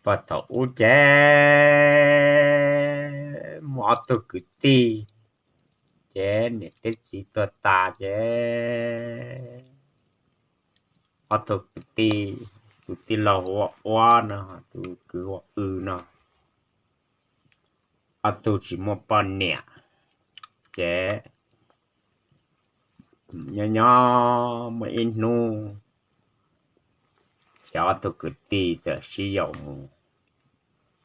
Puag thaum ub ces muaj ob tug kwv tij, ces niam thiab txiv tuag tas ces ob tug kwv tij, tus tij laug hu ua Uab no, tus kwv hu ua W no, ob tug tsis muaj poj niam. Ces nyob nyob muaj ib hnub ces ob tug kwv tij txawm sib yaum mus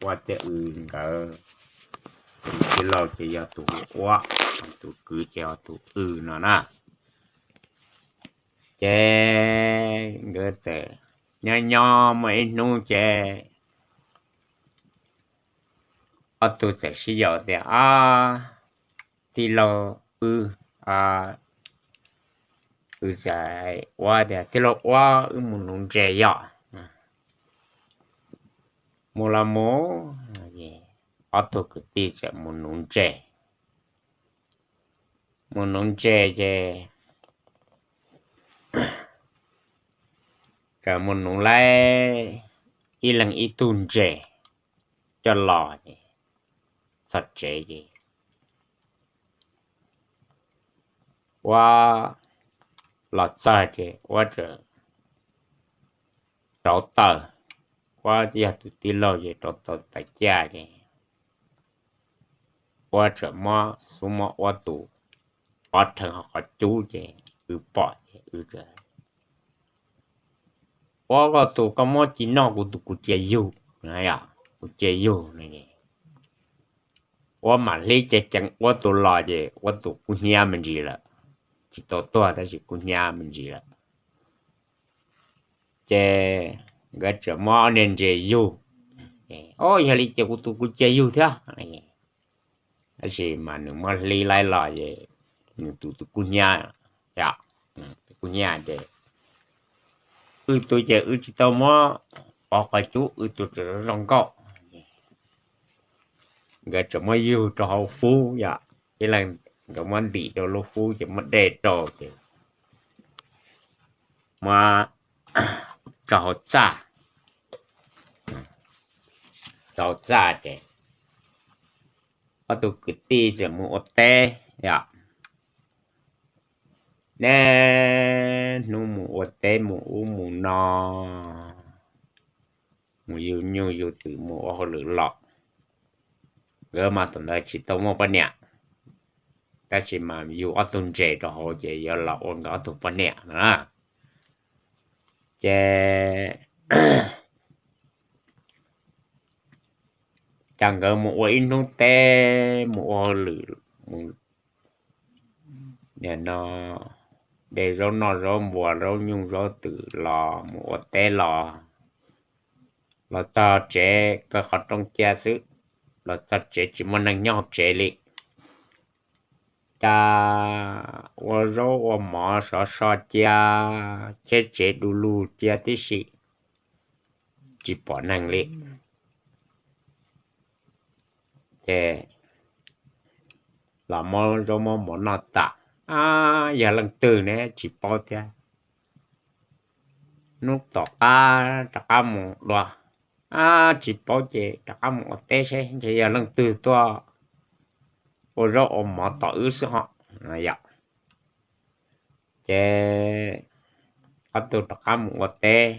ua tej w nkawd, tus tij laug ces yog tus hu ua Uab, tus kwv ces yog tus W no na. Ces nkawd txawm nyob nyob muaj ib hnub ces ob tug txawm sib yaum tias, Tij laug W, W txawm ua tias, Tij laug Uab, wb mus nuv ntses yom. Mus los mus. Ob tug kwv tij txawm mus nuv ntses. Mus nuv ntses ces txawm mus nuv lawm ib leeg ib tug ntses coj los es txog tsev ces Uab los txog ces Uab txawm rauv taws. Uab yog tus tij laug ces rauv taws tawm caj ces Uab txawm muab xub muab Uab tus pob rhees hauv qhov cub ces W pom ces W, Uab, koj tus koj muab ci noj kuv tus kuv cia yug, kuv cia yug no. Uab mam hlib ceev ceev Uab tus los ces Uab tus kub hnyiab me ntsis lawm, tsis tau tuag tab sis kub hnyiab me ntsis lawm. Ces nkawd txawm muab ob niag ntses yug. Au, yog li ces kuv tus kuv cia yug thiab. Tab sis mas nws muab hlib laib los es nws tus tus kub hnyiab, tus kub hnyiab ces W tus ces W tsis tau muab pov qhov cub, W tus tseem zoo nkauj. Nkawd txawm muab yug rau hauv fub yom, ib leeg nkawd muab ntim rau lub fub ces muab dej rau ces muab rau hauv txaj, rau hauv txaj ces ob tug kwv tij txawm mus ua teb yom. Niaj hnub mus ua teb mus ub mus no, mus yug nyuj yug twm mus ua hauj lwm los. Nkawd mas thaum ntawd tsis tau muaj poj niam, tab sis mas yug ob tug ntses rau hauv ces yuav los ua nkawd ob tug poj niam no na. Ces cas nkawd mus ua ib hnub teb mus ua hauj lwm, mus, nim no de zaub noj zaub npua zaub nyuj zaub twm los mus ua teb los, los txog tsev kaw qhov rooj cia xwb, los txog tsev tsis muaj neeg nyob hauv tsev li. Cas ua zaub ua mov sov so cia, cheb tsev du lug cia tib si, tsis pom neeg li. Ces los muab zaub muab mov noj tas, ab, yog leej twg ne tsis paub thiab. Hnub tom qab rov qab mus dua, ab, tsis paub ces rov qab mus ua teb seb ntshe yog leej twg tuaj ua zaub ua mov tom wb xwb ho, yom. Ces ob tug rov qab mus ua teb,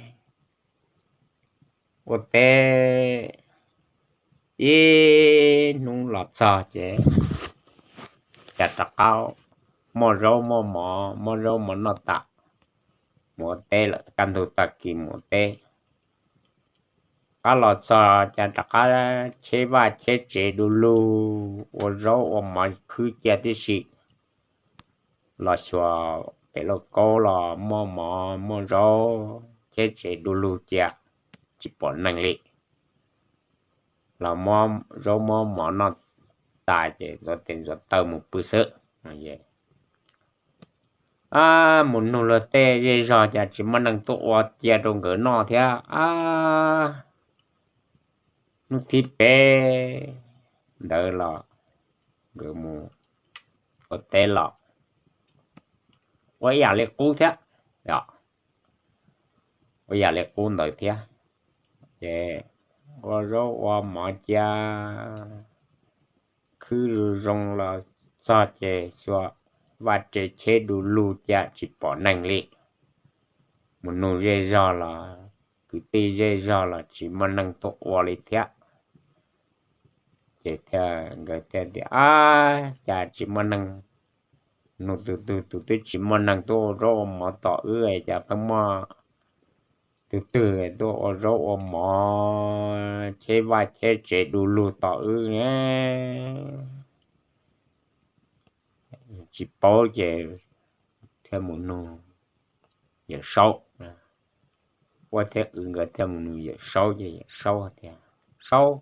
ua teb ib hnub los txog ces cas rov qab muaj zaub muaj mov, muaj zaub mov noj tas, mus ua teb lawm, kaj ntug tag kis mus ua teb. Qab los txog cas rov qab cheb vaj cheb tsev du lug, ua zaub ua mov khwb cia tib si. Los xyuas pem lauj kaub los muaj mov muaj zaub, cheb tsev du lug cia, tsis pom neeg li. Los muab zaub muab mov noj tas ces ntxuav tes ntxuav taw mus pw xwb. Ab, mus nug luag tej zej zog cas tsis muaj neeg tuaj ua cia rau nkawd noj thiab. Ab, hnub thib peb ntawd los nkawd mus ua teb los ua ib yam li qub thiab, ua ib yam li qub ntawd thiab. Ces ua zaub ua mov cia, khwb zoo zoo los txog ces xuas vaj tse cheb du lug cia tsis pom neeg li. Mus nug zej zog los, kwv tij zej zog los tsis muaj neeg tuaj ua li thiab. Ces thiaj nkawd thiaj tias, Ab, cas tsis muaj neeg? Nug tus twg tus twb tsis muaj neeg tuaj ua zaub ua mov tom wb, cas pheej muaj tus twg tuaj ua zaub ua mov, cheb vaj cheb tsev du lug tom wb ne? Tsis paub ces thiaj mus nug Yawm Saub. Uab thiab Wb nkawd thiaj mus nug Yawm Saub ces Yawm Saub tias, Saub,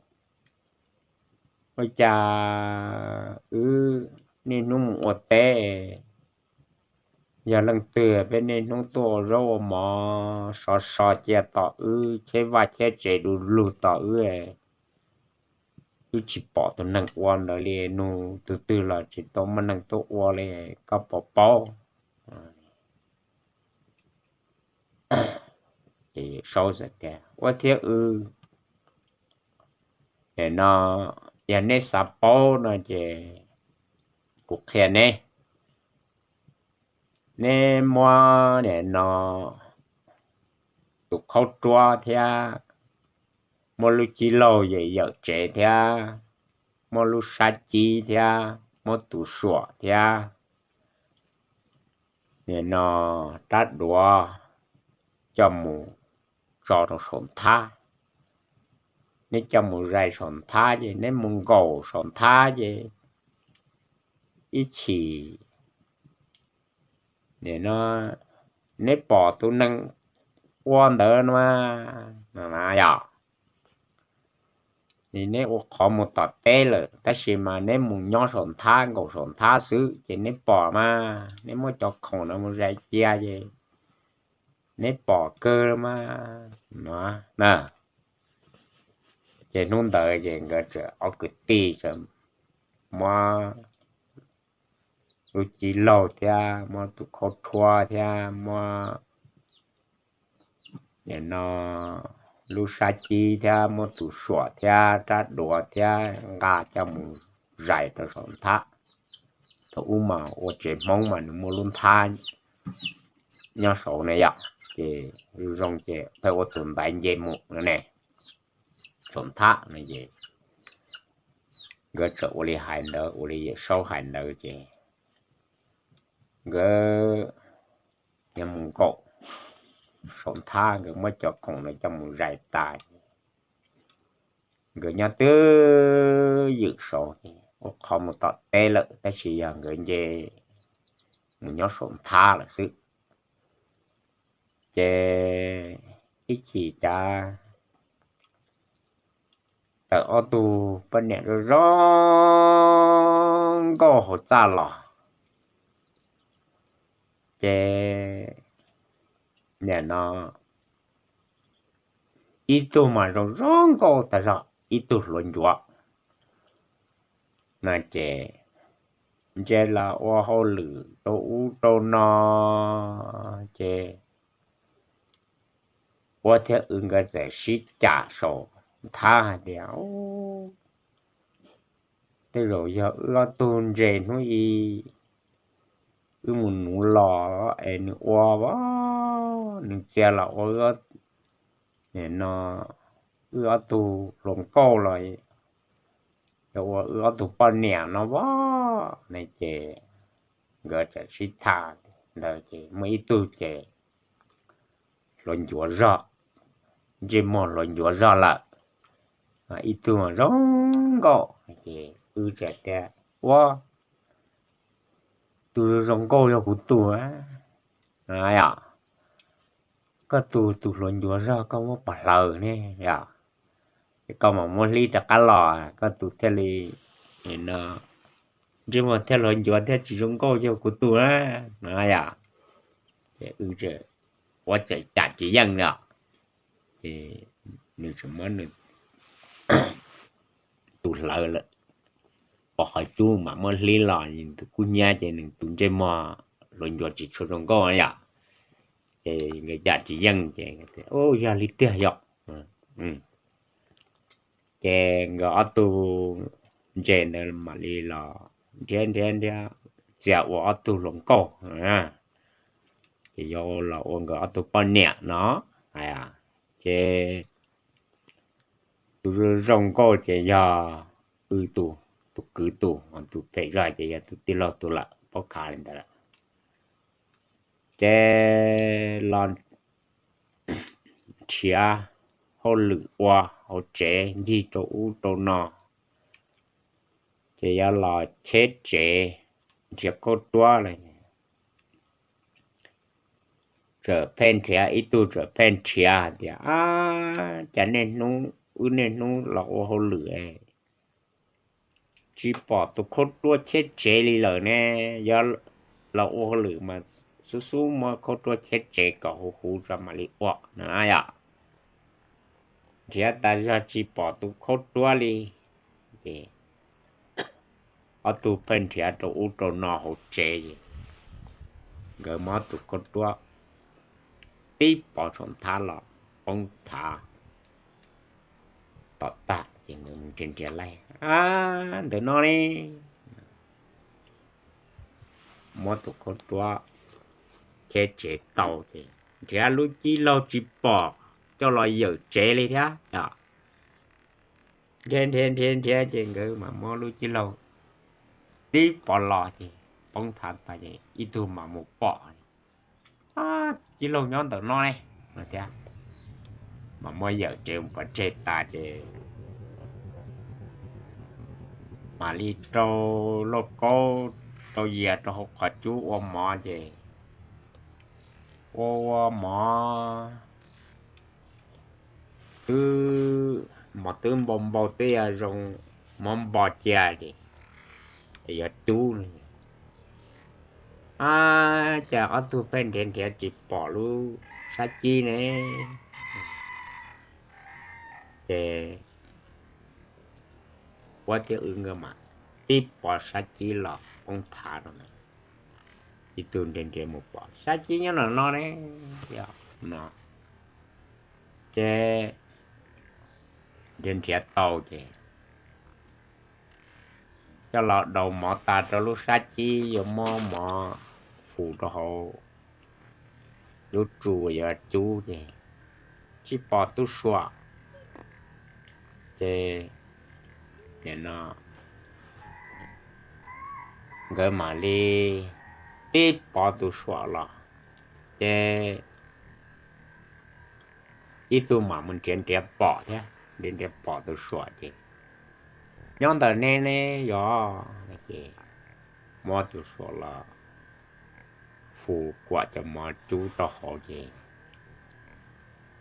ua cas wb niaj hnub mus ua teb, yog leej twg peb niaj hnub tuaj ua zaub ua mov sov so cia tom wb, cheb vaj cheb tsev du lug tom wb, wb tsis pom tus neeg ua ntawd li, nug tus twg los tsis tau muaj neeg tuaj ua li, koj puas paub? Ces Saub txawm tias, Uab thiab Wb, no yog neb xav paub no ces kuv qhia neb. Neb muab nim no tus khaub ruab thiab, muab lub cib laug yawm yawm tsev thiab, muab lub sab cib thiab, muab tus suam thiab, nim no rab duav coj mus tso rau saum nthab. Neb coj mus zais saum nthab ces neb mus nkaum saum nthab ces ib chim nim no neb pom tus neeg ua ntawd no mas, yog neb ua qhov mus tom teb lawm tab sis mas neb mus nyob saum nthab nkaum saum nthab xwb ces neb pom mas neb muab cov khoom no mus zais cia ces neb pom kawg mas no na. Ces hnub ntawd ces nkawd txawm ob kwv tij txawm muab lub cib laug thiab, muab tus khaub ruab thiab, muab nim no lub sab cib thiab, muab tus suam thiab rab duav thiab nqa coj mus zais rau saum nthab. Thaum ub mas ua tsev Hmoob mas nws muaj lub nthab nyob saud ne yom, ces zoo zoo ces pheej ua tus ntaiv nce mus no ne, saum nthab no ces nkawd txawm ua li hais ntawd, ua li Yawm Saub hais ntawd ces nkawd yuav mus nkaum saum nthab, nkawd muab cov khoom no coj mus zais tas, nkawd nyob twj ywm saud, ua qhov mus tom teb lawm tab sis yog nkawd nce mus nyob saum nthab lawm xwb. Ces ib chim cas tawm ob tug poj niam zoo zoo nkauj hauv txaj los. Ces nim no ib tug mas zoo zoo nkauj tag zog, ib tug hluas ncuav no ces ntsia los ua hauj lwm rau ub rau no ces Uab thiab Wb nkawd txawm sib cam saum nthab hais tias, Tej zaum yog wb ob tug ntses hnub i wb mus nuv los es nws ua, nws txia los ua no wb ob tug hluas nkauj los yog ua wb ob tug poj niam no as. Ne ces nkawd txawm sib tham ntawd ces muaj ib tug ces hluas ncuav zog, ntsej muag hluas ncuav zog lawm, ib tug zoo nkauj. Ces Wb txawm tias, Ua, tus zoo nkauj yog kuv tus a, yog koj tus, tus hluas ncuav zog koj muab pov hlaws ne yog, koj mam muab hlib rov qab los, koj tus thiaj li no ntsej muag thiaj hluas ncuav thiab tsis zoo nkauj yog kuv tus a, no yom. Ces Wb, Uab txawm cam tsis yeej li os. Ces nws txawm muab nws tus hlaws lawm, pov qhov cub mam muab hlib los, nws tus kub hnyiab ces nws tus ntsej muag hluas ncuav tsis tshua zoo nkauj yom. Ces nkawd cam tsis yeej ces, Yog li tiag yom. Ces nkawd ob tug ntses ntawd mam li los nrhiav nrhiav nrhiav, txia ua ob tug hluas nkauj, ces yuav los ua nkawd ob tug poj niam no. Ces tus zoo nkauj ces yog wb tus, tus kwv tus, tus phem zog ces yog tus tij laug tus lawm, paub khav li ntawd lawm. Ces los nrhiav hauj lwm ua hauv tsev ncig rau ub rau no, ces yuav los cheb tsev, nrhiav khaub ruab los txawm pheej nrhiav, ib tug txawm pheej nrhiav hais tias, Ab, cas niaj hnub wb niaj hnub los ua hauj lwm tsis pom tus khaub ruab cheb tsev li lawm ne? Yog los ua hauj lwm mas xub xub muab khaub ruab cheb tsev kom huv huv tso mam li ua no yom. Nrhiav tas zog tsis pom tus khaub ruab li, ces ob tug pheej nrhiav rau ub rau no hauv tsev es nkawd muab tus khaub ruab tib pov saum nthab los poob thav tom tag ces nkawd nrhiav nrhiav laij, Ab, ntawm no ne. Muab tus khaub ruab cheb tsev tau ces nrhiav lub cib laug tsis pom coj los yawm tsev li thiab. Nrhiav nrhiav nrhiav nrhiav ces nkawd mam muab lub cib laug tib pov los ces poob thav tag ces ib tug mam mus pom, Ab, cib laug nyob ntawm no ne, no thiab. Mas muab yawm tsev mus pov tseg tas ces mam li rau lauj kaub rau yias rau hauv qhov cub ua mov ces ua ua mov twb, mov twb npau npau twb yog zoo, mov npo cia ces yuav cub no. Ab, cas ob tug pheej nrhiav nrhiav tsis pom lub sab cib ne. Ces ua thiab wb nkawd mas tib pov sab cib los poob thav rau na. Ib tug nrhiav nrhiav mus pom sab cib nyob no no ne, no. Ces nrhiav nrhiav tau ces coj los daus mov tas rau lub sab cib yuav muab mov fus rau hauv lub tsu uas yuav cub ces tsis pom tus suam. Ces nim no nkawd mam li tib pov tus suam los, ces ib tug mam mus nrhiav nrhiav pom thiab, nrhiav nrhiav pom tus suam ces, Nyob ntawm ne ne, yog. Ces muab tus suam los fus kuam cov mov cub rau hauv ces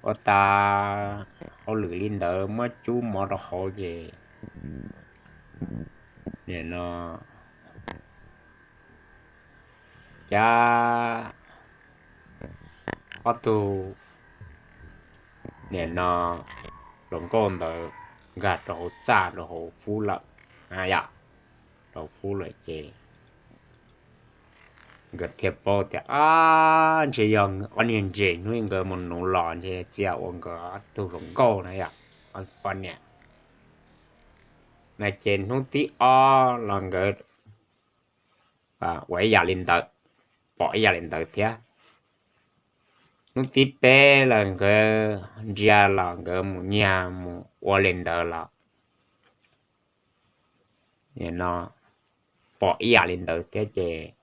ua tas hauj lwm li ntawd muab cub mov rau hauv ces nim no cas ob tug nim no hluas nkauj ntawd nkag rau hauv txaj rau hauv fub lawm, yog, rau hauv fub lawm ces nkawd thiaj paub tias, ab, ntshe yog ob niag ntses hnub nkawd mus nuv los ntshe txia ua nkawd ob tug hluas nkauj na yom, ob poj niam na. Ces hnub thib ob los nkawd ua ib yam li ntawd, pom ib yam li ntawd thiab. Hnub thib peb los nkawd ntsia los nkawd mus nyiag mus ua li ntawd los no pom ib yam li ntawd thiab ces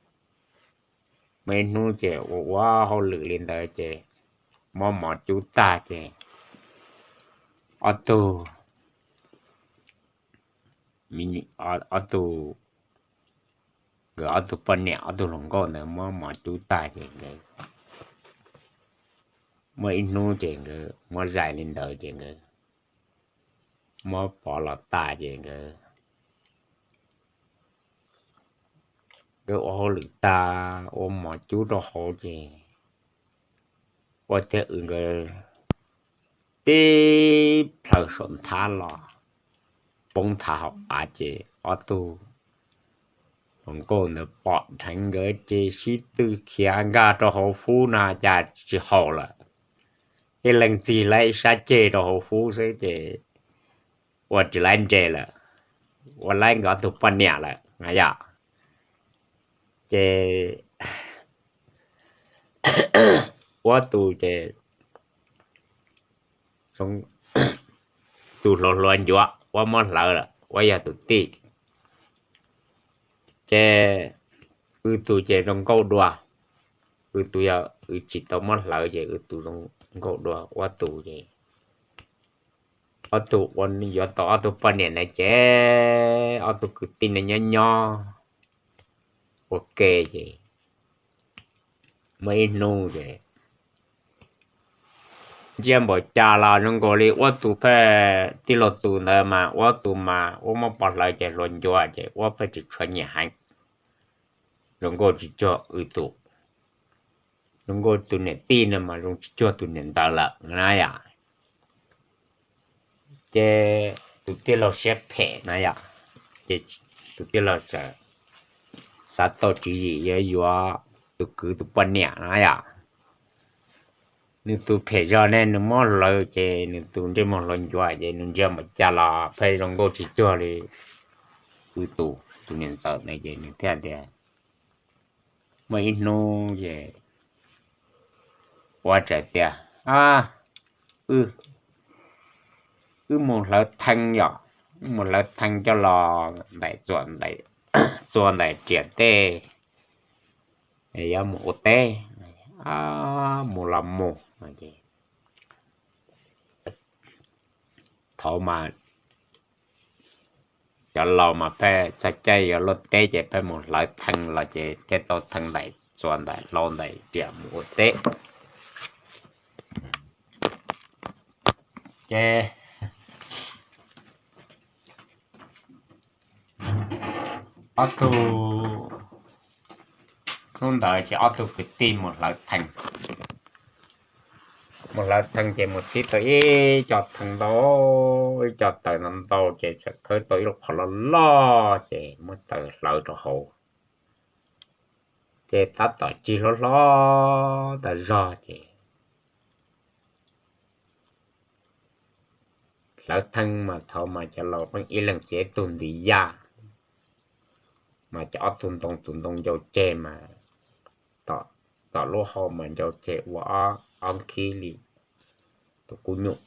muaj ib hnub ces ua ua hauj lwm li ntawd ces muab mov cub tag ces ob tug, ob tug, nkawd ob tug poj niam ob tug hluas nkauj ntawd muab mov cub tag ces nkawd muaj ib hnub ces nkawd muab zais li ntawd ces nkawd muab pov los tas ces nkawd, nkawd ua hauj lwm tag ua mov cub rau hauv ces ua thiab wb nkawd tib plhaws saum nthab los poob thav hauv av ces ob tug hluas nkauj ntawd pom dheev nkawd ces sib tw khiav nkag rau hauv fub na cas tsis haum lawm. Ib leeg txig lawm ib sab ceg rau hauv fub xwb ces ua tsis laib nres lawm, ua laib nkawd ob tug poj niam lawm na yom. Ces Uab tus ces tus hluas hluas ncuav, Uab muab hlawv lawm, Uab yog tus tij. Ces Wb tus ces zoo nkauj dua, Wb tus yog Wb tsis tau muab hlawv ces Wb tus zoo nkauj dua Uab tus ces Uab tus ua yuav tau ob tug poj niam na ces ob tug kwv tij na nyob nyob ua ke ces muaj ib hnub ces ntsia npaum cas los zoo nkaus li Uab tus pheej tij laug tus ntawd mas Uab tus mas Uab muab pov hlawv ces hluas ncuav ces Uab pheej tsis tshua nyiam heev. Zoo nkauj tsis cuag Wb tus, zoo nkauj tus niam tij no mas zoo tsis cuag tus niam ntxawm lawm na yom. Ces tus tij laug siab phem na yom, ces tus tij laug txawm xav tau tswv yim yuav yuav tus kwv tus poj niam na yom. Nws tus phem zog ne nws muab hlawv ces nws tus ntsej muag hluas ncuav ces nws ntsia npaum cas los pheej zoo nkauj tsis cuag li Wb tus, tus niam ntxawm na ces nws thiaj tias, muaj ib hnub ces Uab txawm tias, wb mus hlawv thee yom, wb mus hlawv thee coj los ntaim txua ntaim riam tej, yuav mus ua teb. Mus los mus. Thaum mas cov laus mas pheej txog caij yuav luaj teb ces pheej mus hlawv thee los ces thiaj tau thee ntaim txua ntaim hlau ntaim riam mus ua teb. Ces ob tug, hnub ntawd ces ob tug kwv tij mus hlawv thee. Mus hlawv thee ces mus txhib tau ib co thee ntau, ib co taws ntau ntau ces txawm khawb tau ib lub qhov loj loj ces muab taws hlawv rau hauv. Ces tab tom cig hlob hlob tas zog ces hlawv thee mas thaum mas cov laus pheej ib leeg txiav ib tug ntiv yaj, mas cov ob tug ntoo tus ntoo ncau ceg mas tom lub hau mas ncau ceg ua ob nkhib li tus kub nyuj.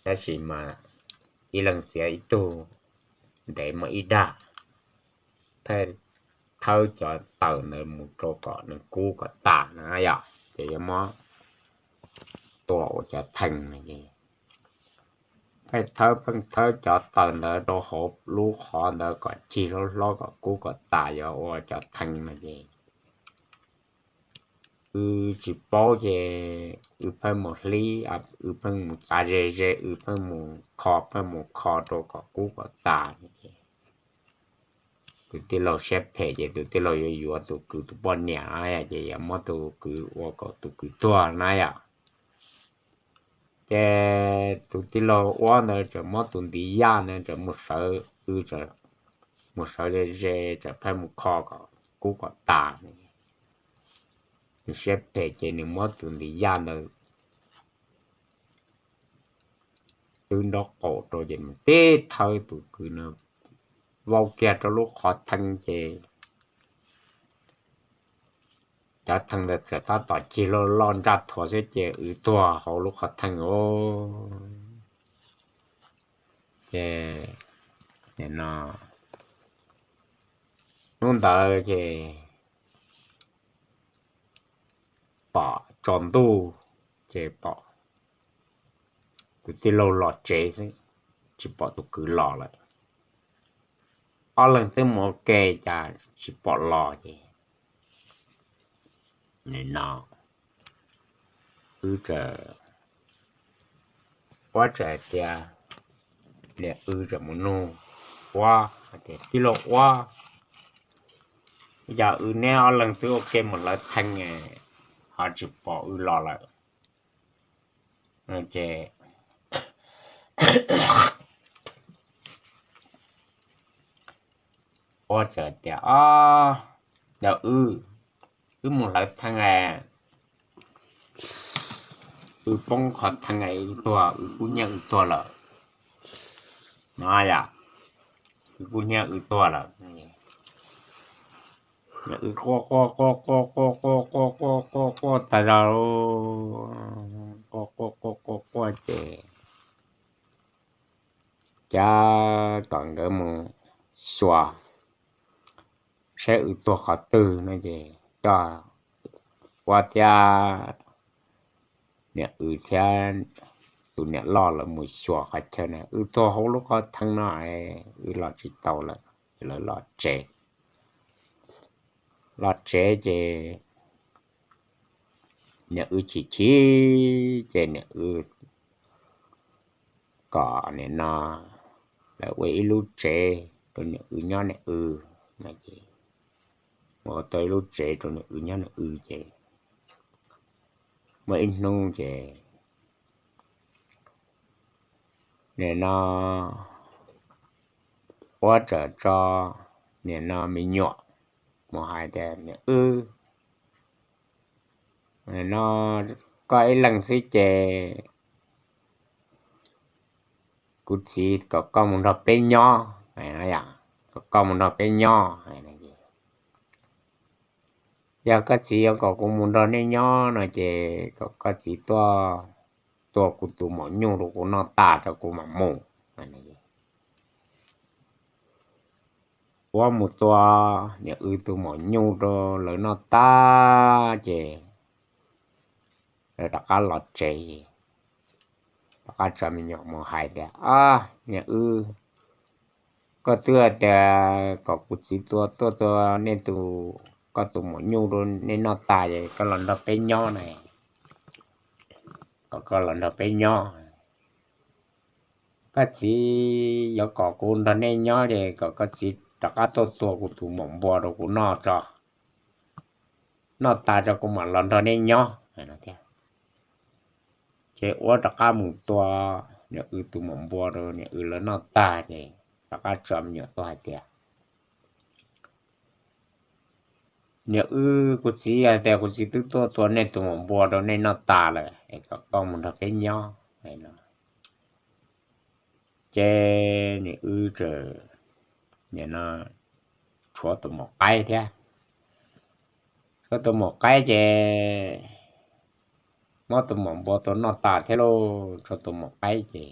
Tab sis mas ib leeg txiav ib tug ntev muaj ib dag, pheej thawb cov taws ntawd mus rau kom nws kub kom tas na yom, ces yuav muab tua ua cov thee no ces pheej thawb pheej thawb cov taws ntawd rau hauv lub qhov ntawd kom cig hlob hlob kom kub kom tas yuav ua cov thee no ces wb tsis paub ces wb pheej mus hlib, wb pheej mus txav ze ze, wb pheej mus kho pheej mus kho rau kom kub kom tas. Tus tij laug siab phem ces tus tij laug yuav yuav tus kwv tus poj niam ces yuav muab tus kwv ua kom tus kwv tuag na yom. Ces tus tij laug uab ntawd txawm muab tus ntiv yaj ntawd txawm mus sawv, wb mus sawv ze ze txawm pheej mus kho kom kub kom tas. Nws siab phem ces nws muab tus ntiv yaj ntawd twb nraub qaum rau ces nws tib thawb tus kwv no vau kiag rau lub qhov thee ces cov thee ntawd txawm tab tom cig loj loj ntsaj thuav xwb ces wb tuag hauv lub qhov thee os. Ces no hnub ntawd ces pom tsaus ntuj ces pom tus tij laug los tsev xwb, tsis pom tus kwv los lawm. Ob leeg twb mus ua ke cas tsis pom los ces no wb txawm, uab txawm hais tias niam wb txawm mus nug uab hais tias tij laug uab, yog wb neb ob leeg twb ua ke mus hlawv thee ho tsis pom wb los lawm ces uab txawm tias, o, yog wb, wb mus hlawv thee, wb poob qhov thee wb tuag, wb kub nyiaj wb tuag lawm. No yom, wb kub hnyiab wb tuag lawm. Wb quaj quaj quaj quaj quaj quaj quaj quaj quaj tag zog, quaj quaj quaj quaj quaj ces cab kom nkawd mus xyuas saib wb tuag qhov twg no ces coj Uab thiab niam wb thiab tus niam loj lawv mus xyuas qhov chaw na, wb tuag hauv lub qhov theeb no, wb los tsis tau lawm, lawv los tsev. Los tsev ces niam wb chim chim ces niam wb kom nim no lawv ua ib lub tsev rau niam wb nyob niam wb no ces ua tau ib lub tsev rau niam wb nyob niam wb ces muaj ib hnub ces nim no Uab txawm tso nim no me nyuam mus hais tias niam wb, nim no koj ib leeg xwb ces kuv txiv kom koj mus nrog peb nyob, kom koj mus nrog peb nyob. Yog koj txiv yuav kom kuv mus nrog nej nyob no ces kom koj txiv tuaj tua kuv tus maum nyuj rau kuv noj tas rau kuv mam mus. Uab mus tua niam wb tus maum nyuj rau lawv noj tas ces lawv rov qab los tsev, rov qab tso me nyuam mus hais tias, Ab, niam wb, koj twb hais tias kom kuv txiv tua tuaj tua nej tus, koj tus maum nyuj rau nej noj tas es koj los nrog peb nyob na, kom koj los nrog peb nyob. Koj txiv yuav kom kuv nrog nej nyob ces kom koj txiv rov qab tuaj tua kuv tus maum npua rau kuv noj tso, noj tas tso kuv mam los nrog nej nyob no thiab. Ces Uab rov qab mus tua niam wb tus maum npua rau niam wb lawv noj tag ces rov qab tso me nyuam tuaj hais tias, Niam wb, kuv txiv hais tias kuv txiv twb tuaj tua nej tus maum npua rau nej noj tas lawm es kom koj mus nrog peb nyob no. Ces niam wb txawm nim no tshuav tus maum qaib thiab. Tshuav tus maum qaib ces muab tus maum npua tua noj tas thiab lauj. Tshuav tus maum qaib ces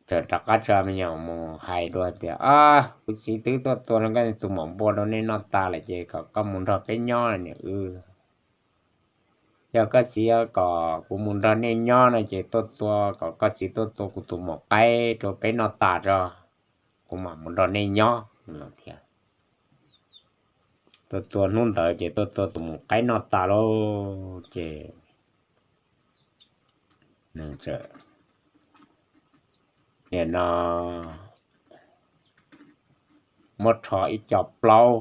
txawm rov qab tso me nyuam mus hais dua tias, Ab, kuv txiv twb tuaj tua koj tus maum npua rau nej noj tas lawm ces kom koj mus nrog peb nyob niam wb. Yog koj txiv yuav kom kuv mus nrog nej nyob no ces tuaj tua, kom koj txiv tuaj tua kuv tus maum qaib rau peb noj tas tso, kuv mam mus nrog nej nyob no thiab. Tuaj tua hnub ntawd ces tuaj tua tus maum qaib noj tas lauj ces nws txawm nim no muab rho ib co plaub.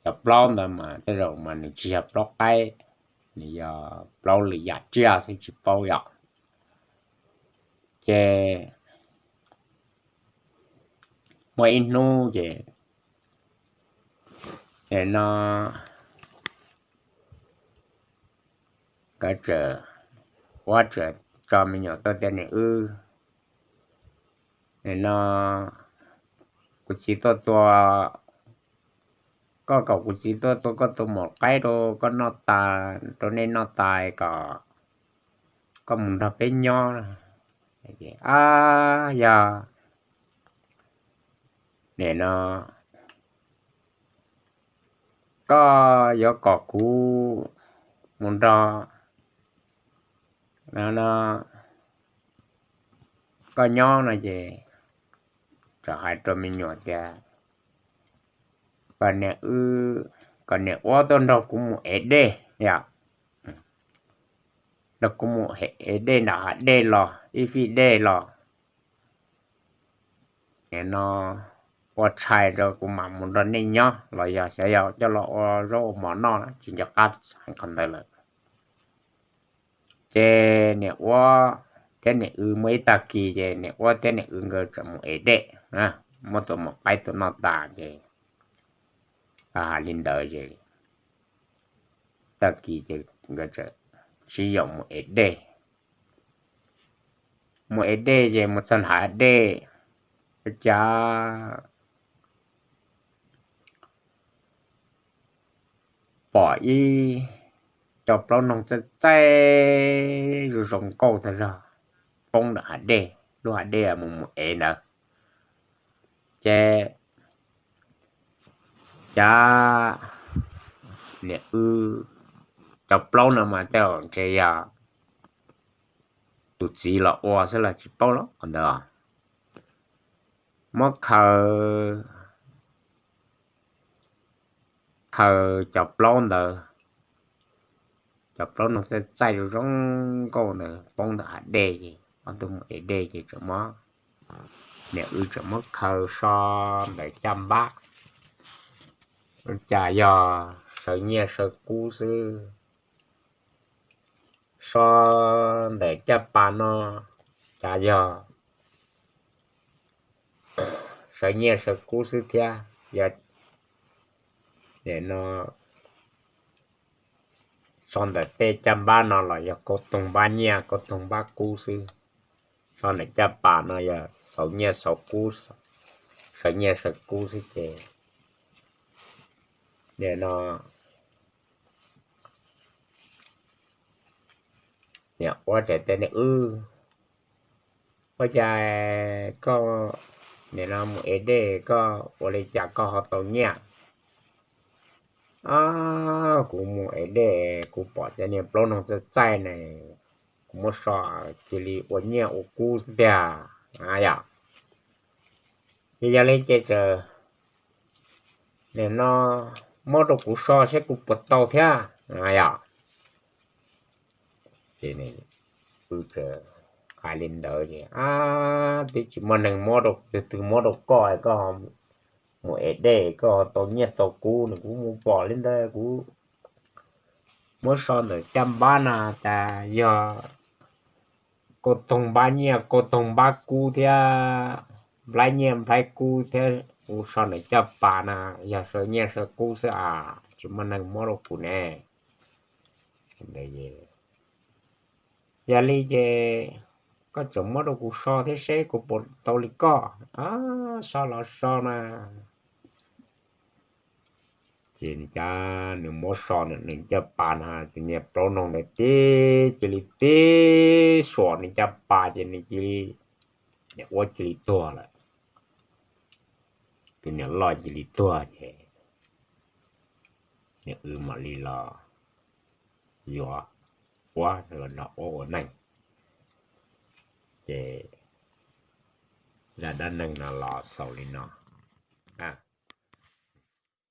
Cov plaub ntawd mas tej zaum mas nws tsis yog plaub qaib, nws yog plaub lwm yam tsiaj xwb tsis paub yom. Ces muaj ib hnub ces no nkawd txawm, Uab txawm tso me nyuam tuaj tias, Niam wb, no kuv txiv tuaj tua, koj kom kuv txiv tuaj tua koj tus maum qaib rau koj noj tas, rau nej noj tas kom koj mus nrog peb nyob. Ab, yog nim no koj yuav kom kuv mus nrog no koj nyob no ces txawm hais rau me nyuam tias, Kom niam wb, kom niam Uab tuaj nrog kuv mus ev dej yom, nrog kuv mus ev dej nram hav dej los ib fij dej los, nim no ua tshais rau kuv mam mus nrog nej nyob los yog xyov yog coj los ua zaub ua mov noj, tsis nco qab hais qhov ntawd lawm. Ces niam Uab thiab niam wb muaj ib tag kis ces niam Uab thiab niam wb nkawd txawm mus ev dej, muab tus maum qaib tua noj tas ces hais li ntawd ces tag kis ces nkawd txawm sib yaum mus ev dej. mus ev dej ces mus txog nram dej, ua cas pom ib co plaub noog txaij txaij zoo zoo nkauj tag zog poob ntawm hav dej, lub hav dej mus mus ev ntawd. Ces cas niam wb, cov plaub no mas tej zaum ntshe yog tus txiv los ua xwb los tsis paub los qhov ntawd. Muab khaws, khaws cov plaub ntawd, cov plaub noog txaij txaij zoo zoo nkauj ntawd poob ntawm hav dej ces ob tug mus ev dej ces tseem muab, niam wb tseem muab khaws so ntawm caj npab, cas yog sawv nyiaj sawv kub xwb. So ntawm caj pas no cas yog sawv nyiaj sawv kub xwb thiab. Yog no so ntawm tej caj npab no los yog kauj toog npab nyiaj kauj toog npab kub xwb. So ntawm caj pas no yog xauv nyiaj xauv kub, sawv nyiaj sawv kub xwb ces no niam ua tseem tias niam wb, ua cas koj nim no mus ev dej koj ua li cas koj ho tau nyiaj? Kuv mus ev dej kuv pom cov niag plaub noog txaij txaij ne, kuv muab so cia li ua nyiaj ua kub xwb tiag yom. Ces yog li ces txawm nim no muab rau kuv so seb kuv puas tau thiab yom. Ces wb hais li ntawd ces, ab, twb tsis muaj neeg muab rau, twg twg muab rau koj, koj mus ev dej koj tau nyiaj tau kub ne, kuv mus pom li ntawd kuv muab so ntawm caj npab no tas yog kauj toog npab nyiaj kauj toog npab kub thiab nplaib nyiaj nplaib kub thiab, kuv so ntawm caj pas no yog sawv nyiaj sawv kub xwb as, tsis muaj neeg muab rau kuv ne. Yog li ces koj tseem muab rau kuv so thiab seb kuv puas tau li koj. So los so na. Ces cas nws muab so nws caj pas no ces niag plaub noog ntawd tib cia li tib suam nws caj pas ces nws cia li, niam ua cia li tuag lawm. Tus niam loj cia li tuag ces niam wb mam li los yuav ua, los nrog ua ua neej. Ces zaj dab neeg no los xaus li no na.